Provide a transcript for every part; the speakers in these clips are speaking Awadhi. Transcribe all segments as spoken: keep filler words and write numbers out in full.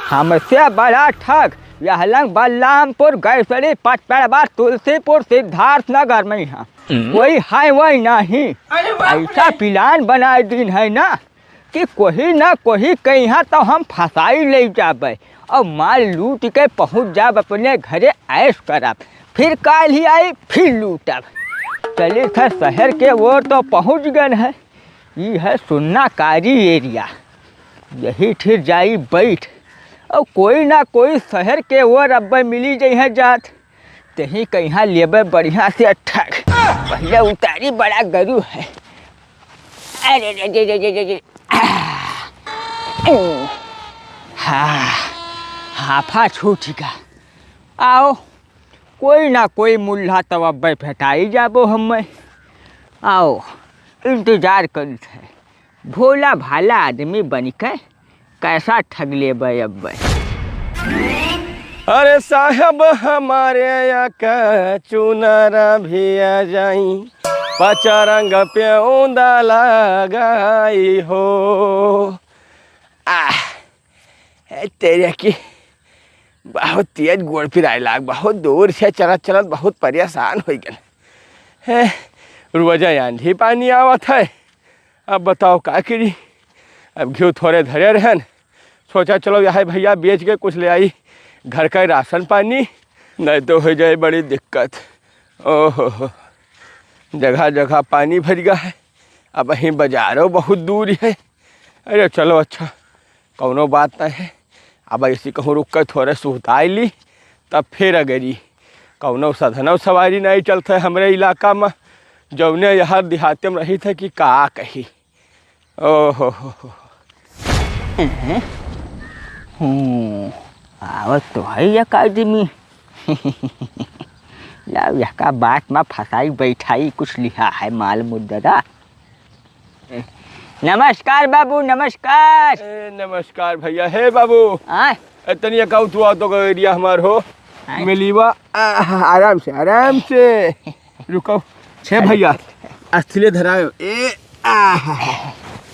हमसे बड़ा ठग यह लंग बलरामपुर, गैसड़ी, पटपड़वा, तुलसीपुर, सिद्धार्थ नगर में है। हम्म। कोई है वही नहीं। अरे बाप रे। ऐसा प्लान बनाए दिन है ना कि कोही ना कोही कहिया तो हम फंसाई ले जाबे और मार लूट के पहुँच जाब अपने घरे, ऐश करब। फिर काल ही आई, फिर लूटब। चली थे शहर के ओर तो पहुँच गए है। ई है सुन्नाकारी एरिया, यही ठिर जाई बैठ। और कोई ना कोई शहर के ओर अब्बे मिली जइहे जात, तेही कहिया लेबे बढ़िया से ठग। पहले उतारी, बड़ा गरु है। अरे रे रे रे रे रे रे। आह। हाँ, हाफा छूट गा। आओ, कोई ना कोई मुल्हा तब अब्बे भेटाई जाबो हम्मे। आओ, इंतजार करित है। भोला भाला आदमी बनिके कैसा ठग लेबे अब्बे। अरे साहब हमारे यहाँ का चुनारा भी आ जाई, पचरंग पे ऊंदा लगाई हो। आह, ए तेरे की बहुत तेज गोड़ पिराए लाग, बहुत दूर से चलत चलत बहुत परेशान होइ गन। हे, रोजा आंधी पानी आवत है, अब बताओ का करी। अब घिउ थोरे धरे रहन, सोचा चलो यह भैया बेच के कुछ ले आई घर का राशन पानी, नहीं तो हो जाए बड़ी दिक्कत। ओहो हो, जगह जगह पानी भर गया है, अब वहीं बाजारो बहुत दूर है। अरे चलो अच्छा, कौनो बात नहीं है। अब ऐसी कहूँ रुक कर थोड़े सुहताई ली, तब फिर अगरी। कौनो सधनव सवारी नहीं चलत है हमरे इलाका में, जौने यहर देहाते में रहित है कि का कही। ओहो हो हो। हैं? हूँ, आवत तो है एक आदमी। लाओ, यहका बात में फंसाई बैठाई, कुछ लिहा है माल मुद्रा। नमस्कार बाबू, नमस्कार। ए, नमस्कार भैया। हे बाबू, आय? ए, तनी अकाउ तू आओ तो एरिया हमार हो। आय? मिलीवा, आ, आराम से, आराम से। रुको। छे भैया, अस्थिले धरायो। ए, आ,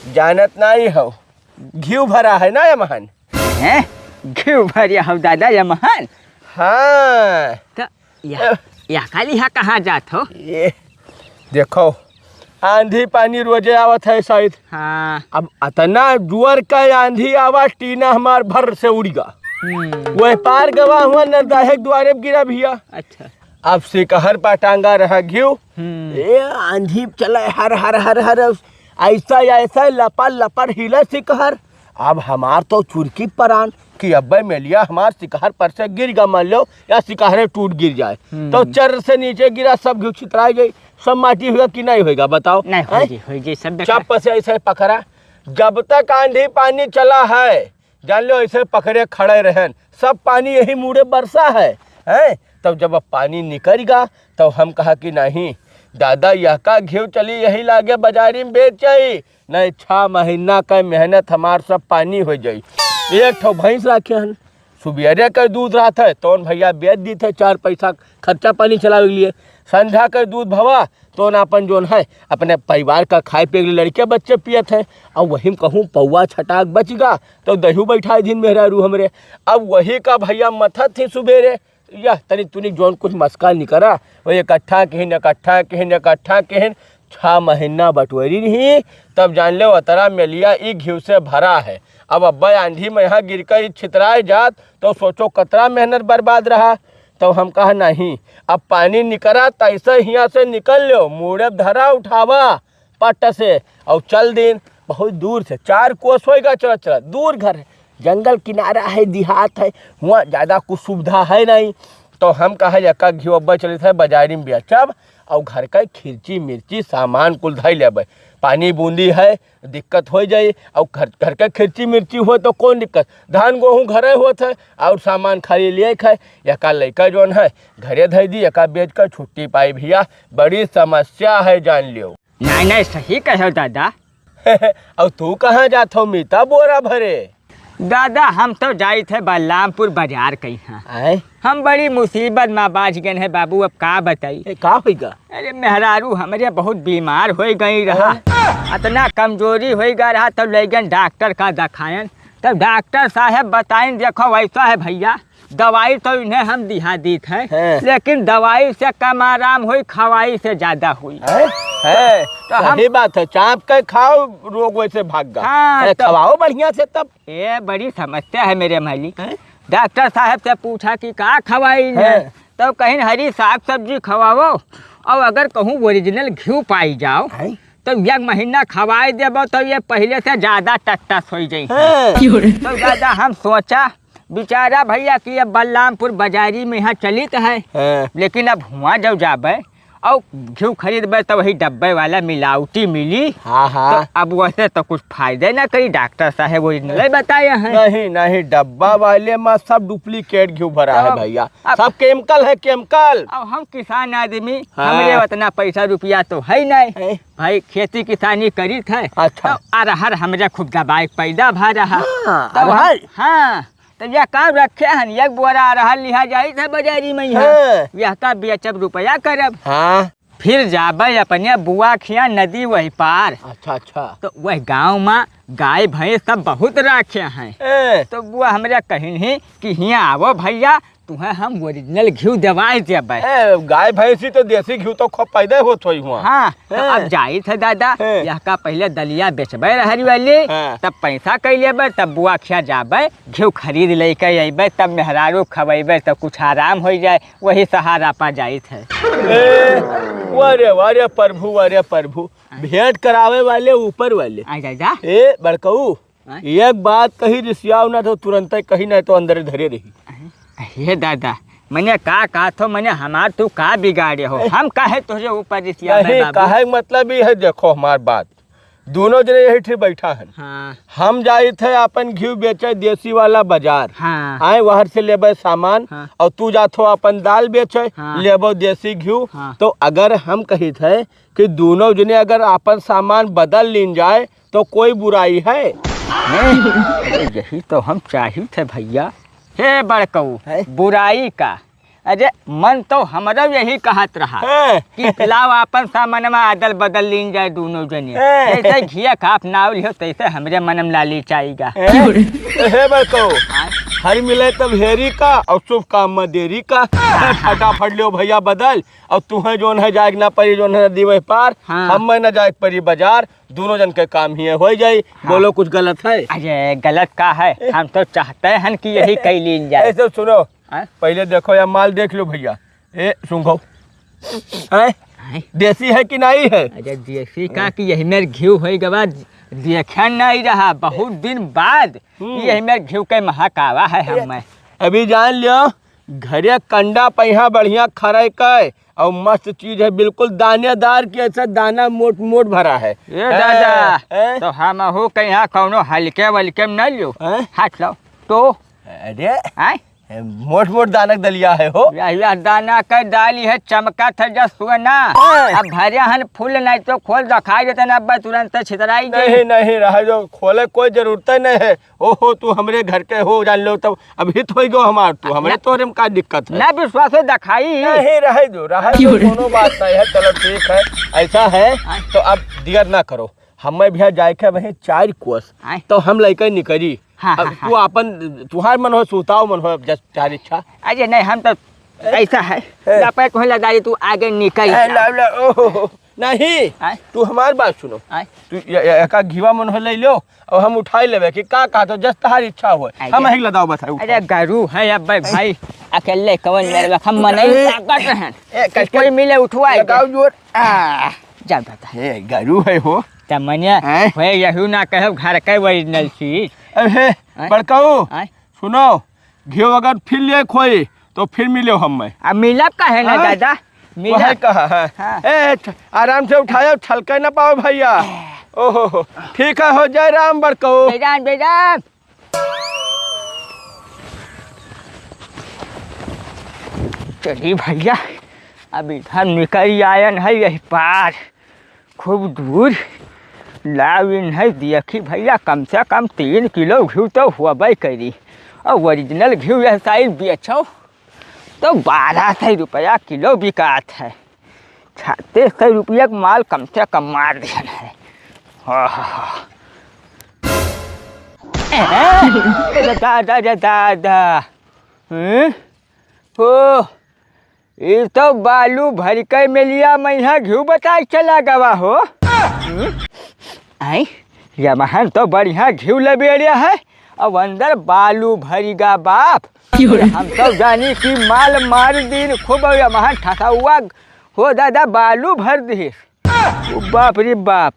जानत नहीं हो, घिउ भरा है ना ये महान। हैं? घिउ भरिया हो दादा ये महान? हाँ। तो या, ए। या काली हा कहाँ जात हो? ये देखो, आंधी पानी रोजे आवत है शायद। हाँ। अब अतना जुअर का आंधी आवा, टीना हमार भर से उड़ गा। हम्म। वह पार गवा हुआ नरदाहे के द्वारे गिरा भैया। अच्छा। अब सिकहर पटांगा रहा घिउ। हम्म। ए आंधी चले हर हर हर हर, ऐसा ऐसा लपर लपर हिले सिकहर। अब हमार तो चुरकी परान कि अब्बे मेलिया हमार सिकहर पर से गिर गा, मान लो, या सिकहरे टूट गिर जाए, हम्म। तो चर से नीचे गिरा, सब घिउ छितराई गई, सब माटी होइगा कि नहीं होइगा, बताओ? नहीं, होई हैं? जी, होई जी, सब बेकार। चप से ऐसे पकड़ा, जब तक आंधी पानी चला है, जान लो, ऐसे पकड़े खड़े रहन, सब पानी यही मुड़े बरसा है, हैं? तब जब अब पानी निकल गा, तब हम कहा कि नहीं, दादा, यह का घिउ चली, यही लागे बाजारी में बेच आई, नहीं, छह महीना का मेहनत हमार सब पानी हो जाई। एक ठो भैंस राखे हन, सुबेरे के दूध रहत है, तौन भैया बेच दीत है, चार पैसा खर्चा पानी चलावे के लिए। संध्या के दूध भवा, तौन अपन जोन है, अपने परिवार का खाए पिए के लिए, लड़के बच्चे पियत है। अब वही में कहूँ पौवा छटाक बच गा, तो दही बैठाए दिन मेहरारू हमरे। अब वही का भैया मथत थी सुबेरे, यह तनी तुनी जौन कुछ मस्का निकरा, वो इकट्ठा किहिन, इकट्ठा किहिन, इकट्ठा किहिन, छह महीना बटोरी रही, तब जान ले उतरा मेलिया ई घिउ से भरा है। अब अब्बा आंधी में यहाँ गिर कर ई छितराए जात, तो सोचो कतरा मेहनत बर्बाद रहा। तो हम कहा नहीं, अब पानी निकरा, तैसे हियाँ से निकल लो, मूड़े धरा उठावा, पट से और चल दिन। बहुत दूर से, चार कोस होइगा चलत चलत, दूर घर है, जंगल किनारा है, देहात है, हुआँ ज्यादा कुछ सुविधा है नहीं। तो हम कहा यका घिउ अब्बे चलित है बाजारी में बेचब और घर का खिरची मिर्ची सामान कुल धई लेबे। पानी बूंदी है, दिक्कत हो जाई, और घर, घर का खिरची मिर्ची हो तो कौन दिक्कत, धान गोहूँ घरे होत है और सामान खाली लिए खाए। यका लइका जौन है घरे धई दी, यका बेच कर छुट्टी पाई भैया, बड़ी समस्या है जान लियो। नहीं, नहीं, सही कहो दादा। और तू कहाँ जात हो मीता बोरा भरे? दादा, हम तो जाइत है बलरामपुर बाजार कहिया। आए? हम बड़ी मुसीबत में बाज गए हैं बाबू, अब का बताई। ए, का होइगा? अरे मेहरारू हमरे बहुत बीमार हो गई रहा, हाँ। अतना कमजोरी हो गया रहा, तो ले गए डॉक्टर का दिखायन। तो डॉक्टर साहब बताइन, देखो, वैसा है भइया, दवाई तो इन्हें हम दिहा दीत है, हैं। लेकिन दवाई से कम आराम होई, खवाई से ज्यादा होई। हैं? हैं? तो हम सही बात है, चाँप के खाओ, रोग वैसे भाग गा। हाँ, हैं, तो खवाओ बढ़िया से तब। ये बड़ी समस्या है मेरे मालिक। हैं? डॉक्टर साहब से पूछा कि का खवाई इन्हें? हैं। तो कहिन हरी साग सब्जी खवाओ, और अगर कहूँ original घिउ पाई जाओ, हैं? तो एक महीना खवाई देबो तो ये पहिले से ज्यादा टट्टस होइ जाई। हैं। तो दादा हम सोचा, बेचारा भइया कि ये बलरामपुर बाजारी में यहाँ चलित है, हैं। लेकिन अब हुआँ जब जाबे और घिउ खरीदबे तो वही डब्बे वाला मिलावटी मिली। हाँ, हाँ। तो अब वैसे तो कुछ फायदे ना करी, डॉक्टर साहब original बताए हैं। नहीं, नहीं, डब्बा वाले में सब duplicate घिउ भरा है तो भइया, अब सब chemical है, chemical। अब हम किसान आदमी, हाँ। हमरे उतना पैसा रुपया तो है नहीं। है। भाई खेती किसानी करीत है, अच्छा। तो अरहर हमरे खूब दबाए पैदा भा रहा। हाँ, तो हम, अरहर। हाँ, तो यह काम रखे हन, एक बोरा अरहर लिहा जाइत है बाजारी में यहाँ। हाँ। यह का बेचब रुपया करब। हाँ। फिर जाबे अपने बुआ खिया नदी वही पार। अच्छा, अच्छा। तो वह गाँव में गाय भैंस सब बहुत राखे हैं। ए। तो बुआ हमरे कहिन ही कि हियाँ आवो भइया, तुहें हम original घिउ देवाए देबे। ए, गाय भैंसी तो देसी घिउ तो खूब पैदा होत होई हुआँ। हाँ, तो हैं। अब जाइत है दादा, हैं। यह का पहिले दलिया बेचबे रहरी वाली, हाँ। तब पैसा कइ लेबे, तब बुआ खिया जाबे, घिउ खरीद लेके अइबे, तब मेहरारू खवइबे, तब कुछ आराम होइ जाए, वही सहारा पा जाइत है। ए, वाह रे, वाह रे प्रभु, वाह रे प्रभु, हाँ। भेंट करावे वाले ऊपर वाले। आ दादा। ए, बड़कऊ, हाँ? एक बात कही, रिसियाव ना तो तुरंते कही, नहीं तो अंदरे धरे रही। हे दादा, मने का कहत हो, मने हमार तू का बिगाड़े हो? ए। हम काहे तुझे ऊपर रिसियावे नहीं, बाबू? कहे के मतलब ई है, देखो हमार बात, दोनों जने यही ठे बैठा हन। हाँ। हम जाइत है अपन घिउ बेचे देसी वाला बाजार। हाँ। आए वहर से लेबे सामान, हाँ। और तू जात हो अपन दाल बेचे, हाँ। लेबो देसी घिउ। हाँ। तो अगर हम कहित है कि दोनों जने अगर अपन सामान बदल लीन जाए, तो कोई बुराई है? हैं? अरे, यही तो हम चाहित है भइया। हे बड़कऊ, हैं? बुराई का? अरे, मन तो हमरो यही कहत रहा हैं? कि लाओ आपन सामनवा अदल बदल लीन जाए दोनों जने। हैं? जैसे घिया खाप नाव लिहो, तैसे हमरे मन में लालच आइगा। हैं? हे बड़कऊ, हाँ? हर मिले तब हेरी का और शुभ काम में देरी का। हाँ, हाँ। फटाफट लियो भइया बदल, और तुहें जौन है जाए के ना पड़ी, जौन है नदी वही पार, हाँ। हमें ना जाए के पड़ी बाजार, दोनों जन के काम ही है, हो जाई। हाँ। बोलो, कुछ गलत है? अरे, गलत का है? ए? हम तो चाहते हैं कि यही कई लीन जाए। ऐसे सुनो, हाँ? पहले देखो या माल देख लो भइया। ए, सूंघो। हैं? हैं? देसी है कि नहीं है? अरे, देसी का कि यही मेर घिउ होई गवा, देखे नहीं रहा, बहुत दिन बाद हम्म। यही मेर घिउ के महक आवा है ए, हमें। अभी जान लियो, घरे कंडा पहिया बढ़िया खरई के, और मस्त चीज है, बिल्कुल दानेदार के, ऐसा दाना मोट मोट भरा है। ए दादा, हैं? तो हमहू के यहाँ कौनो हल्के वल्के में न लियो। हैं? हाथ लाओ तो। अरे, हैं? मोट मोट दानक दलिया है हो। या, या दाना का डाली है, चमका था जस सोना। हैं? अब भरे हन फूल नहीं तो खोल दिखाई देते ना, अब तुरंत छितराई जाई। नहीं, नहीं, रह जाओ, खोले कोई जरूरत नहीं है। ओहो, तू हमरे घर के हो, जान लो, तब अब हित होई गो हमार, तू हमरे ना, तोरे में का दिक्कत है? ना विश्वास हो, दिखाई। नहीं, रहे दो, रहे दो, क्यों रे? कोनो बात नहीं है, चलो ठीक है, ऐसा है, हाँ। तो अब दियर ना करो, हमें भैया जाए के वहीं चार कोस, हाँ। तो हम लइके निकली। हाँ, अब हाँ, तू हाँ। अपन, तुहार मन हो, सुताओ मन हो, जस चार इच्छा। अरे नहीं, हम तो ऐसा है, ए। लपेट में लगा दी, तू आगे निकल ए, जा। ला, ला, ओहो, नहीं, आय? तू हमार बात सुनो। आय? तू य-, य-, एका घिवा मन हो ले लो, और हम उठाई लेबे कि का कहा तो जस तहार इच्छा होए। आय हम गे। ही लदाओ बस, उठाओ। अरे गरु है अब भाई, भाई, अकेले कवन मेरे हम मनई ए, ताकत रहन। ए, कि कस के कोई मिले उठवाए दे। लगाओ जोर। आ, जा दादा। ए, गरु है हो। त मने आय? होए यहू ना कहो घर के original चीज। अरे, आय? बड़काऊ, आय? सुनो, घियो अगर फिर ले खोई, तो फिर मिलो हम में। अब मिलब काहे ना हाँ? दादा? मिलब। वही कहा है। हाँ। ए, ठ-, आराम से उठायो, छलके ना पाओ भैया। ओहो हो, ठीक है, हो जय राम बड़को। जय राम, जय राम। चली भैया, अब इधर निकल आयन है यही पार। खूब दूर लाविन है, देखी भैया, कम से कम तीन किलो घिउ तो होबे करी। और original घिउ यह साइज बेचो तो बारह सौ रुपया किलो बिकात है। छत्तीस सौ रुपया के माल कम से कम मार दिहन है। हाँ, हाँ, हाँ। ए, दादा रे दादा। हैं? हो, ई तो बालू भरिके मेलिया मइहाँ घिउ बताइ चला गवा हो। हैं? आइ, यमहन तो बढ़िया घिउ लबेड़े है, अब अंदर बालू भरिगा बाप। हम तो जानी कि माल मार दीन खूब, यमहन ठसौआ हो दादा बालू भर दिहिस। ओ बाप रे बाप,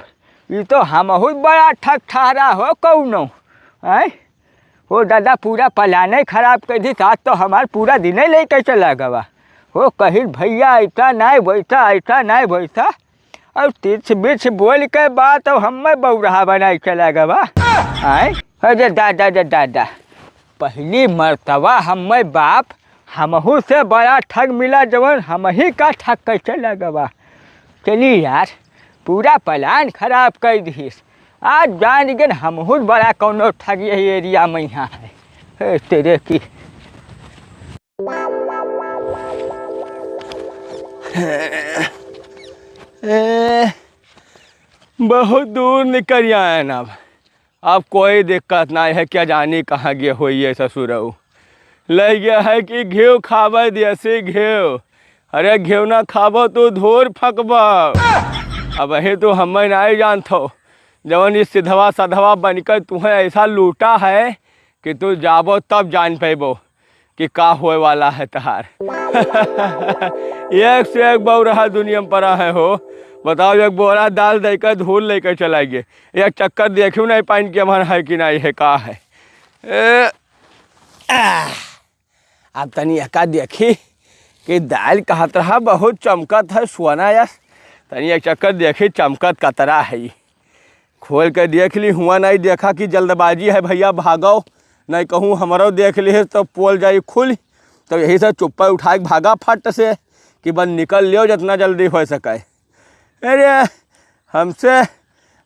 ई तो हमहू बड़ा ठग ठहरा हो कउनो। आइ, हो दादा, पूरा पलाने खराब कइ दिहिस। आज तो हमार पूरा दिने लइके चला गवा। हो कहिस भइया, अइसा नाहीं वइसा, अइसा नाहीं वइसा। अउर तिरछ बिरछ बोलिके बात, अउर हम्मे बउरहा बनाइ चला गवा। आइ, अरे दादा रे दादा, पहिली मर्तबा हम्मे बाप हमहू से बड़ा ठग मिला, जवन हमही का ठग कइ चला गवा। चली यार, पूरा पलान खराब कइ दिहिस। आज जानि गेन हमहू बड़ा कउनो ठग यही एरिया मइहाँ है। हे तेरे की। ए, बहुत दूर निकरि आएन अब। अब कोई दिक्कत नाहीं है, का जानी कहाँ गे होइहैं ससुरऊ। लइ गे है कि घिउ खाबे, देसी घिउ। अरे घिउ न खाबो तू धूर फँकबो। अबहीं तू हम्मे नाहीं जानत हो, जवन ई सिधवा सधवा बनिके तुहैं अइसा लूटा है कि तू जाबो तब जान पइबो कि का होए वाला है तहार। एक से एक बउरहा दुनिया में परा है हो। बताओ, एक बोरा दाल दइके धूर लइके चला गे। एक चक्कर देखिउ नाहीं पाइन कि हमार है कि नाहीं है, का है। ए, आह, अब तनी एका देखी कि दाल कहत रहा बहुत चमकत है सोना यस। तनी एक चक्कर देखी चमकत कतरा है। खोल के देख ली, हुआँ नाहीं देखा कि जल्दबाजी है भइया, भागो, नाहीं कहूँ हमरो देख लिहे तो पोल जाई खुल। तो यही से चुप्पे उठाइके भागा फट से कि बस निकल लियो जितना जल्दी होइ सके। अरे, हमसे,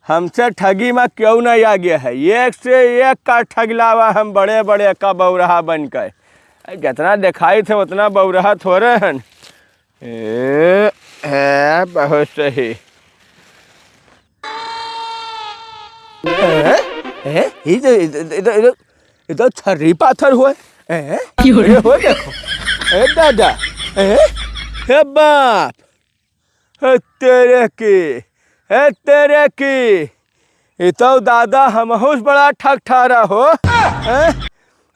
हमसे ठगी मा केउ नाहीं आगे है। एक से एक का ठगलावा हम बड़े बड़े का बउरहा बनिके। जितना देखाइत है उतना बउरहा थोरे हन। ए, ए, बहुत सही। ए, ए, ई तो, ई तो, ई तो, ई तो, ई तो छर्री पाथर हुए। ए, क्यों रे? ए, हो देखो। ए, दादा। ए, हे बाप। ए, तेरे की। ए, तेरे की। ई तो दादा हमहू से बड़ा ठग ठहरा हो। हैं?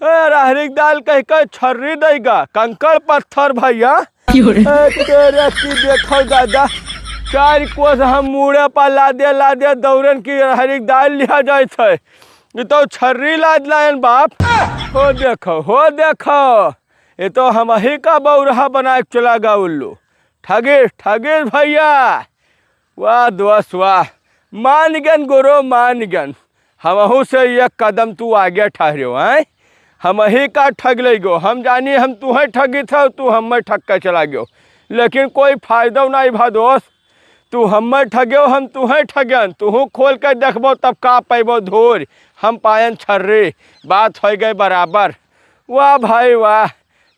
ए, रहरी क दाल कहिके छर्री दइगा, कंकड़ पत्थर भइया। क्यों रे? ए, तेरे की देखो दादा, चार कोस हम मूड़े पर लादे लादे दौड़न की रहरी क दाल लिहा जाइत है। ई तो छर्री लाद लायन बाप। हो देखो, हो देखो, ई तो हमही का बउरहा बनाइके चला गा उल्लू। ठगिस, ठगिस भइया। वाह दोस्त वाह, मान गेन गुरु मान गेन। हमहू से एक कदम तू आगे ठहर्यो, हैं? हमही का ठग लइगो, हम जानी हम तुहैं ठगित हौ, तू हम्मै ठग के चला गयो, लेकिन कोई फायदो नाहीं भा दोस्त। तू हम्मै ठग्यो, हम तुहैं ठगेन, तुहूँ खोल के देखबो तब का पइबो धूर, हम पायन छर्री, बात होइ गए बराबर। वाह भाई वाह,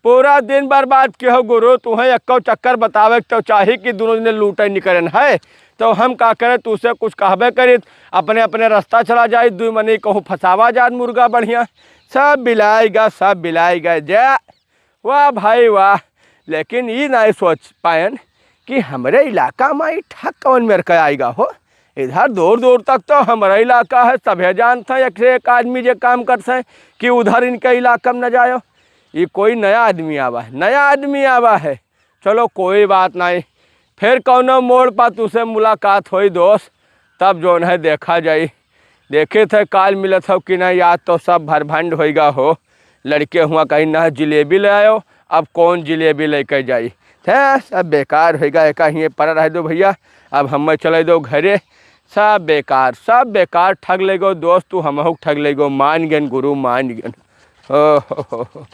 पूरा दिन बर्बाद किहो गुरु, तुहैं एक्को चक्कर बतावे के तो चाही कि दुनो जने लूटे निकरेन है, तो हम का करे, तुसे कुछ कहबे करित, अपने अपने रस्ता चला जाइत, दुइ मनई कहूँ फँसावा जात मुर्गा बढ़िया, सब बिलाइगा, सब बिलाइगा, जा। वाह भाई वाह, लेकिन ई नाहीं सोच पायन कि हमरे इलाका मा ई ठग कवन मेर के आइगा हो। इधर दूर दूर तक तो हमरे इलाका है, सभे जानत हैं एक से एक आदमी जे काम करत हैं कि उधर इनके इलाका में न जायो। ई कोई नया आदमी आवा है, नया आदमी आवा है। चलो कोई बात नाहीं, फिर कउनो मोड़ पर तुसे मुलाकात होई दोस्त, तब जौन है देखा जाई। देखित है काल मिलत हौ कि नाहीं, आज तो सब भरभंड होइगा हो। लड़के हुआँ कहिन ना जिलेबी ले आयो, अब कौन जिलेबी लइके जाई? थे, सब बेकार होइगा, एका हिये परा रह दो भइया, अब हम्मै चले दो घरे। सब बेकार, सब बेकार, ठग लइगो दोस्त, तू हमहू ठग लइगो, मान गेन गुरु, मान गेन। ओ हो हो हो।